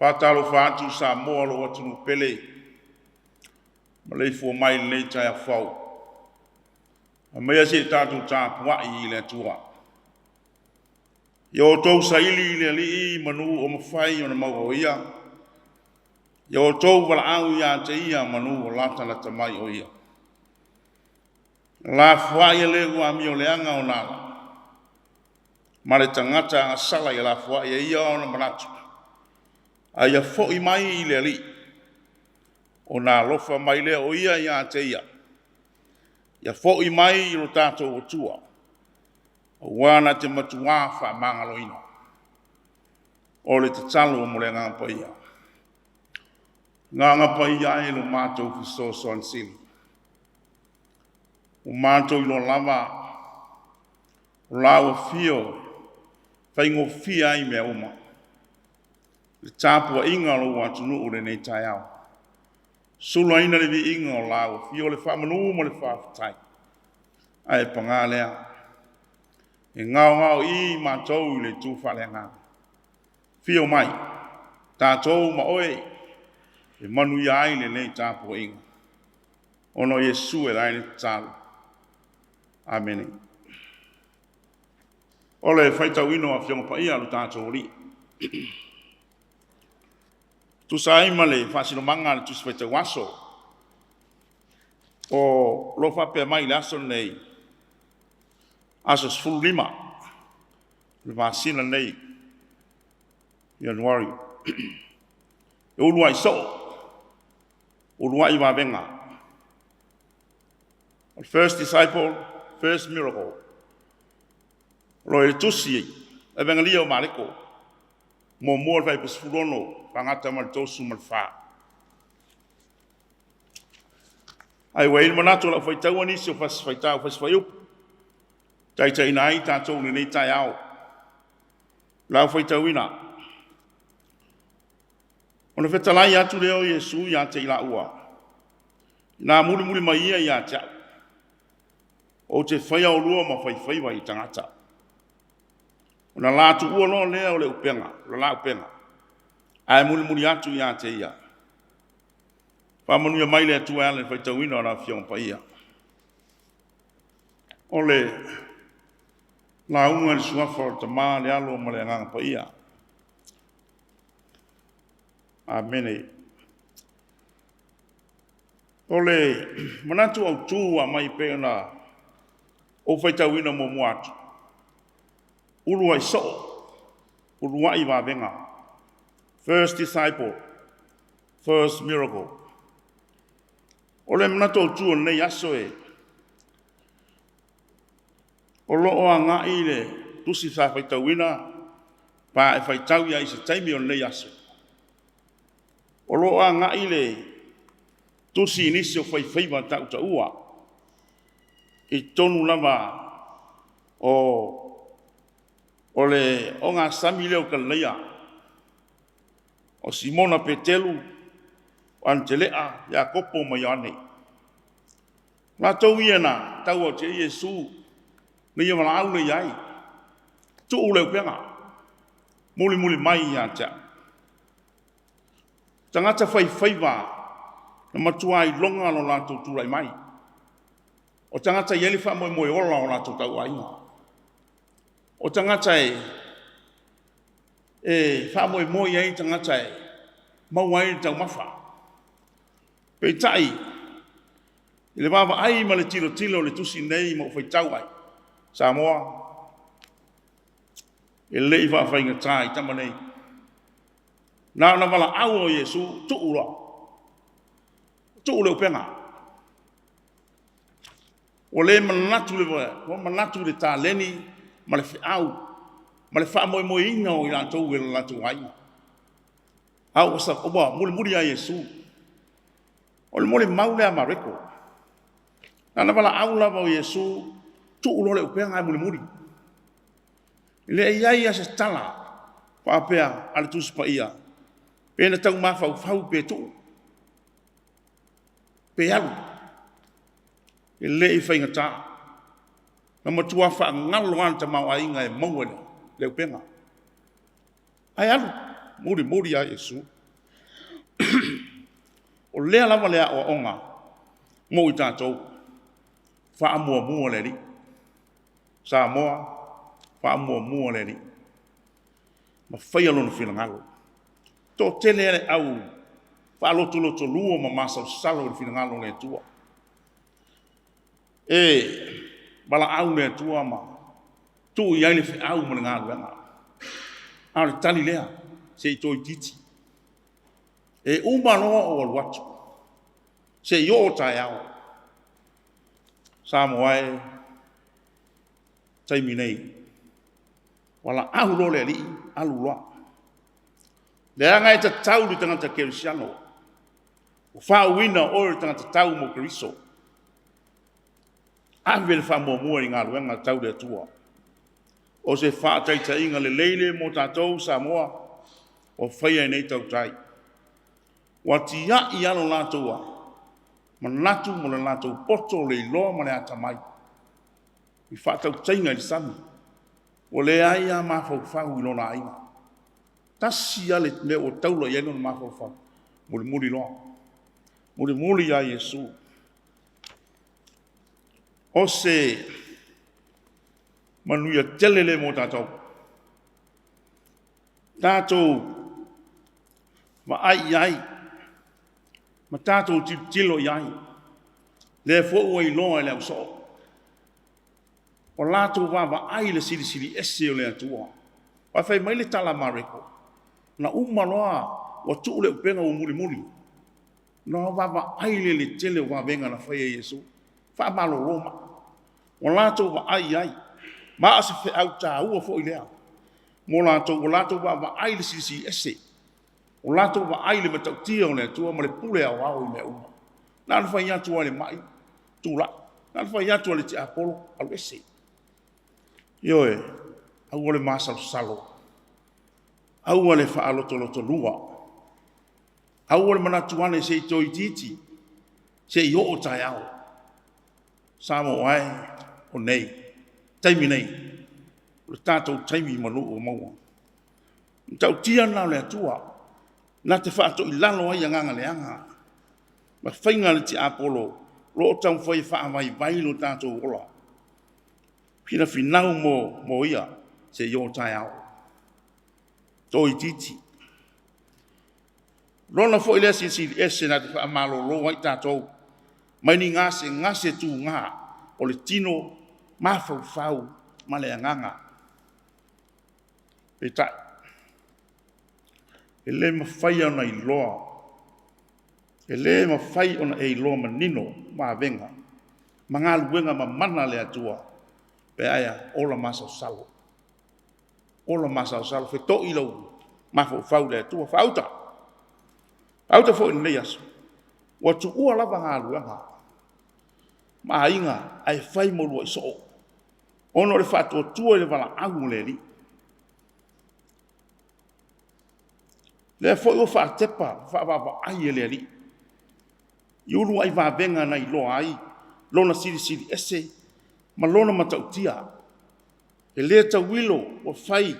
Faatalofa atu Samoa lou atunuu pele, maleifua mai i lenei taeao fou. Aumaia se i tatou tapuai i le Atua. Ia outou saili i le Alii manu o mafai ona maua o Ia, ia outou valaau ia te Ia manu o latalata mai o Ia. Lafoai e le ua amioleaga ona ala, ma le tagata agasala ia lafoai e ia ona manatu, a ia foi mai i le Alii, ona alofa mai lea o Ia ia te ia. Ia foi mai i lo tatou Atua, aua na te matuā faamagaloina. O le tatalo mo le Agaga Paia. Agaga Paia e lo matou fesoasoani sili, ua matou iloa lava o lau afio e faigofie ai mea uma, le tapuaiga a lou atunuu i lenei taeao. Sulaina le viiga o lau afio, le faamanu ma le faafetai. Ae paga lea, e gaogaoii matou i le itu faaleagaga. Afio mai, tatou ma oe e manuia ai lenei tapuaiga. Ona o Iesu e ala ai le tatalo. Amene. O le faitauina o Afioga Paia a lo tatou Alii tusa ai ma le faasinomaga a le Tusi Faitau Aso, o lo o faapea mai i le aso lenei, aso 15 le masina lenei, Ianuari, e uluai soo, uluai vavega. O le first disciple, first miracle. O lo o i le tusi Evegalia o Mareko, muamua le fuaiupu 16, fagata mai le 34. Ai ua i ai le manatu o lau faitaua nisi o fasi faitau, fasi fuaiupu, taitaiina ai tatou i lenei taeao. Lau faitauina, ona fetalai atu lea o Iesu ia te i laua, na mulimuli mai ia ia te au, ou te faia oulua ma faifaiva i tagata. Ona la tuua loa lea o le upega, o la upega, ae mulimuli atu ia te ia. Faamanuia mai le Atua e ala i le faitauina o le Afioga Paia. O le lauga i le suafa o le Tama, le Alo ma le Agaga Paia. Amene. O le manatu autu a mai pei ona ou faitauina muamua atu, uluai soo, uluai vavega. First disciple, first miracle. O le manatu autu o lenei aso e o lo o agai le tusi sa faitauina pa e faitau i ai se taimi o lenei aso. O lo o agai le tusi i nisi o faifaiva tautaua i totonu lava o le ogasami lea o Kalileia, o Simona Peteru, o Anitelea, Iakopo ma Ioane. Latou ia na tau atu ai Iesu na ia valaau lea i ai, tuu le upega, mulimuli mai ia te au. Tagata faifaiva na matua iloga lo latou tulai mai. O tagata e i ai le faamoemoe ola o latou tauaiga. O tagata e faamoemoe i ai tagata e maua ai le taumafa. Peitai, i le vaavaai ma le tilotilo i le tusi nei ma ou faitau ai, Samoa, e le i faafaigata i tama nei. Na ona valaau o Iesu, tuu loa, tuu le upega. Ua le manatu ua manatu i le taleni ma le feau ma le faamoemoeina o i latou e lo latou aiga. A ua mulimuli ia Iesu. O le molimau lea a Mareko. Na ona valaau lava o Iesu, tuu loa le upega ae mulimuli. E le i i ai lava se tala faapea a le Tusi Paia, pe na tau mafaufau pe tuu, pe alu. E le i faigata. Na matua faagalo lava le tamaoaiga e maua i le upega. Ae alu, mulimuli lava Iesu. O lea lava le aoaoga mo i tatou, faamuamua le Alii. Samoa, faamuamua le Alii ma faia Lona finagalo. E toatele le au faalotolotolua ma masalosalo i le finagalo o le Atua. E valaau le Atua ma tuu i ai le feau ma le galuega, a o le tali lea, se i toitiiti. E uma loa ou alu atu, se i oo taeao. Samoa e, taimi nei, valaau loa le Alii, alu loa. Leaga e tatau i le tagata kerisiano, ua faauuina o oe o le tagata tau mo Keriso. Ave le faamuamua i galuega tau le Atua. O se faataitaiga lelei lea mo tatou Samoa ua faia e nei tautai. Ua tiai lava lo latou manatu ma le latou poto, le iloa ma le atamai i faatautaiga i le sami. Ua leai lava mafaufau i lona aiga. Tasi lava le mea ua taula i ai lona mafaufau, mulimuli loa, mulimuli ia Iesu. O se manuia tele lea mo tatou. Tatou vaai i ai ma tatou tilotilo i ai, lea foi ua iloa e le ausoo. Ua latou vaavaai i le Silisili Ese o le Atua. Aua fai mai le tala a Mareko, na uma loa ua tuu le upega ua mulimuli, ona vaavaai lea i le tele o vavega na faia e Iesu, faamalolo mai. Ua latou vaai i ai, ma o se feau taua foi lea mo latou, ua latou vaavaai i le Silisili Ese, ua latou vaai i le matautia o le Atua ma le pule aoao i mea uma. Na ona fai atu lava i le mai, tulai, na ona fai atu lava i le tiapolo, alu ese. Ioe, aua le masalosalo, aua le faalotolotolua, aua le manatu ane se i toitiiti, se i oo taeao. Samoa e, o nei, taimi nei, o le tatou taimi malu ua maua. Matautia lena o le Atua, na te faatoilalo ai agaga leaga ma faiga a le tiapolo o lo o taumafai e faavaivai lo tatou ola. Finafinau mo ia se i oo taeao. Toitiiti. Lona foi lea Silisili Ese na te faamalolo ai tatou mai ni gasegase tuga o le tino, mafaufau ma le agaga. Peitai, e le mafai ona iloa, e le mafai ona e iloa manino vavega ma galuega mamana a le Atua pe a e ola masalosalo. Ola masalosalo, feto'i lou mafaufau i le Atua, faauta. Faauta foi i lenei aso, ua tuua lava galuega ma aiga ae fai ma uluai soo, ona o le faatuatua i le valaau a le Alii. Lea foi ua faatepa faavaavaai e le Alii i uluai vavega na iloa ai lona Silisili Ese ma lona matautia. E le tauilo ua fai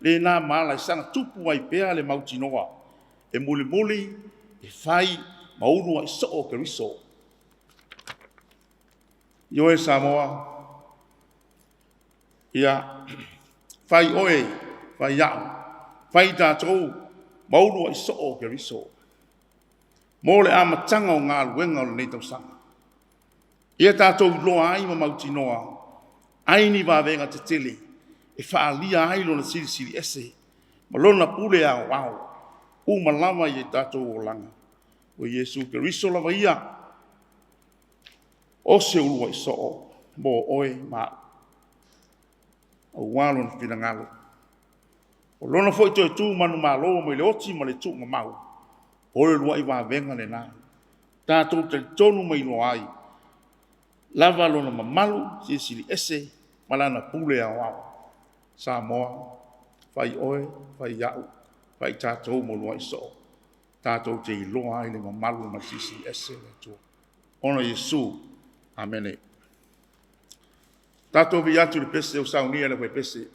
lena ma ala e saga tupu ai pea le mautinoa, e mulimuli, e fai ma uluai soo o Keriso. Ioe Samoa, ia fai oe, fai au, fai tatou ma uluai soo o Keriso mo le amataga o galuega o lenei tausaga. Ia tatou iloa ai ma mautinoa ai ni vavega tetele e faaalia ai lona Silisili Ese ma lona pule aoao uma lava i tatou olaga. O Iesu Keriso lava ia, o se uluai soo mo oe ma au, aua lona finagalo. O lona foi toe tu manumalo mai le oti ma le tuugamau, o le uluai vavega lena. Tatou talitonu ma iloa ai lava lona mamalu silisili ese ma lana pule aoao. Samoa, fai oe, fai au, fai tatou ma uluai soo, tatou te iloa ai le mamalu ma le silisili ese o le Atua. Ona o Iesu, amene. Tatou vii atu i le pese ua saunia e le aufaipese.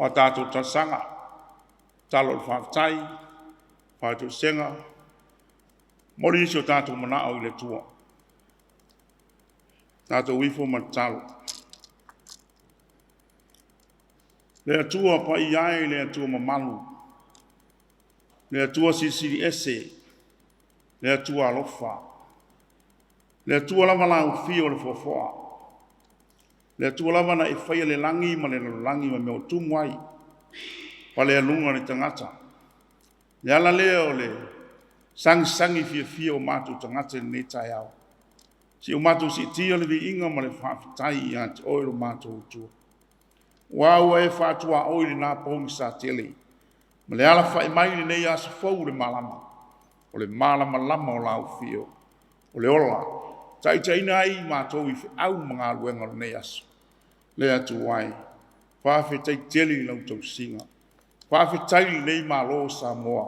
O a tatou talosaga, tatalo o le faafetai, faatoesega, momoli nisi o tatou manao i le Atua. Tatou ifo ma tatalo. Le Atua paia e, le Atua mamalu, le Atua silisili ese, le Atua alofa, le Atua lava laufia o le foafoa, le Atua lava na e faia le lagi ma le lalolagi ma mea o tumu ai, palealuga le tagata. Le ala lea o le sagisagi fiafia o matou tagata i lenei taeao. Si o matou siitia le viiga ma le faafetai ia te oe lo matou Atua. Ua ua e faatuaoi lena pogisa tele, ma le alafai mai i lenei aso fou le malama, o le malamalama o lau afio, o le ola, taitaiina ai matou i feau ma galuega o lenei aso. Le Atua e, faafetai tele i lau tausiga, faafetai i lenei Malo o Samoa,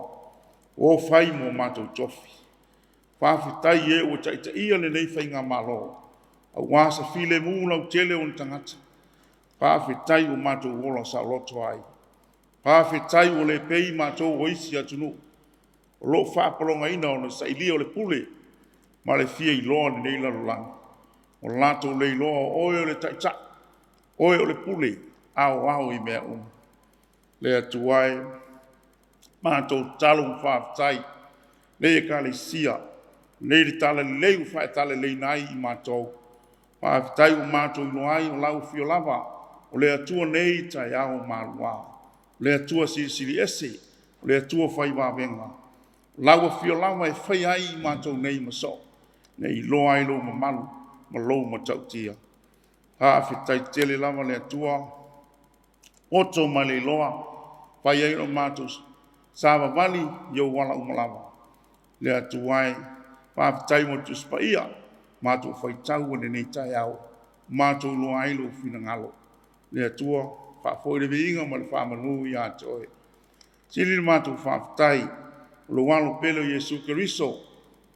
ua fai mo matou tofi. Faafetai i e ua taitaia lenei faigamalo, aua se filemu lautele o ona tagata. Faafetai ua matou ola saoloto ai. Faafetai ua le pei matou o isi atunuu o lo o faapologaina ona o le sailia o le pule ma le fia iloa o lenei lalolagi. Ua latou le iloa o oe o le Taitai, o oe o le Pule aoao i mea uma. Le Atua e, matou tatalo ma faafetai lenei Ekalesia, nei le talalelei ua faatalaleina ai i matou. Faafetai ua matou iloa ai o lau afio lava, o le Atua nei taeao maluā, o le Atua silisili ese, o le Atua fai vavega. O lau afio lava e faia ai i matou nei ma soo, ne i iloa ai lou mamalu ma lou matautia. Faafetai tele lava le Atua, poto ma le iloa, fai ai o matou savavali i ou ala uma lava. Le Atua e, faafetai mo le Tusi Paia, matou faitau i lenei taeao, matou iloa ai lou finagalo. Le Atua, faafoi le viiga ma le faamanu ia te oe. Sili le matou faafetai, o lou alo pele o Iesu Keriso,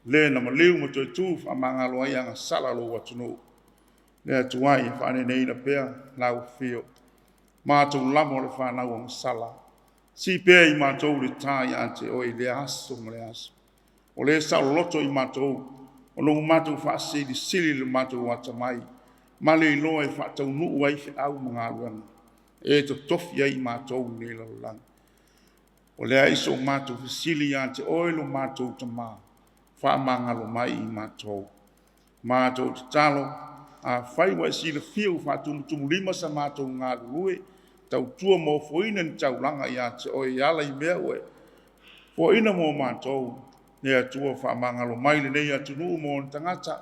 le na maliu ma toe tu faamagalo ai agasala lou atunuu. Le Atua e faaneneina pea lau afio. Matou lava o le fanau agasala. Si pea i matou le ta ia te oe i lea aso ma le aso. O le saoloto i matou, o lo matou faasilisili le matou atamai, ma le iloa e faataunuu ai feau ma galuega, e totofi ai i matou i lenei lalolagi. O lea i so matou fesili ia te oe lo matou tama, faamagalo mai i matou. Matou tatalo, afai ua e silafia ua faatumutumulima sa matou galulue, tautua ma ofoina ni taulaga ia te oe e ala i mea ua e foaina mo matou, le Atua faamagalo mai lenei atunuu ma ona tagata,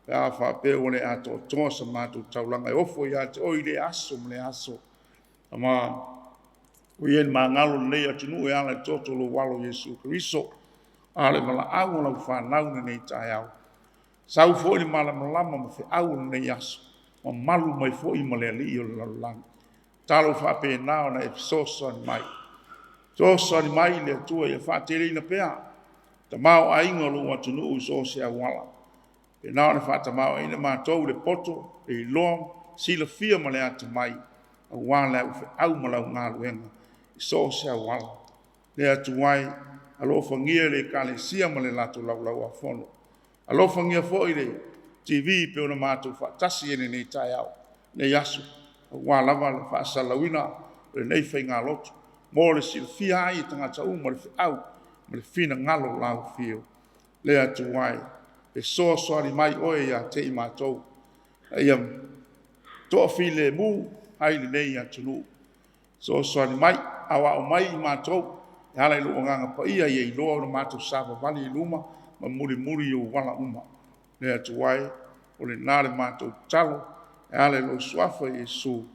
pe a faapea ua le atoatoa sa matou taulaga e ofo ia te oe i lea aso ma lea aso. Ma ua ia ni magalo lenei atunuu e ala i toto lou alo Iesu Keriso, a o le valaau o lau fanau lenei taeao. Sau foi le malamalama ma feau o lenei aso, mamalu mai foi ma le alii o le lalolagi. Talo faapena ona e fesoasoani mai. Fesoasoani mai le Atua ia faateleina pea tamaoaiga o lou atunuu i so o se auala. E na ona faatamaoaiga matou i le poto, le iloa, silafia ma le atamai, aua le au feau ma lau galuega i so o se auala. Le Atua e, alofagia le Ekalesia ma le latou laulauafono. Alofagia foi le TV pe ona matou faatasi i lenei taeao, lenei aso, aua lava le faasalalauina o lenei faigalotu, mo le silafia ai e tagata uma le feau ma le finagalo o lau afio. Le Atua e, fesoasoani mai oe ia te i matou, a ia toafilemu ai lenei atunuu. Fesoasoani mai, aoao mai i matou, e ala i lou agaga paia ia iloa ona matou savavali i luma ma mulimuli i ou ala uma. Le Atua e, o lena le matou tatalo, e ala i lou suafa Iesu,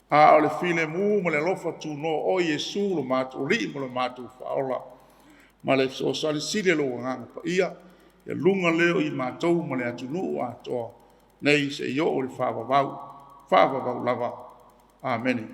a o le filemu ma le alofa tunoa o Iesu lo matou Alii ma lo matou Faaola, ma le fesoasoani sili o lou agaga paia, ia luga lea o i matou ma le atunuu atoa, nei se i oo i le faavavau, faavavau lava. Amene.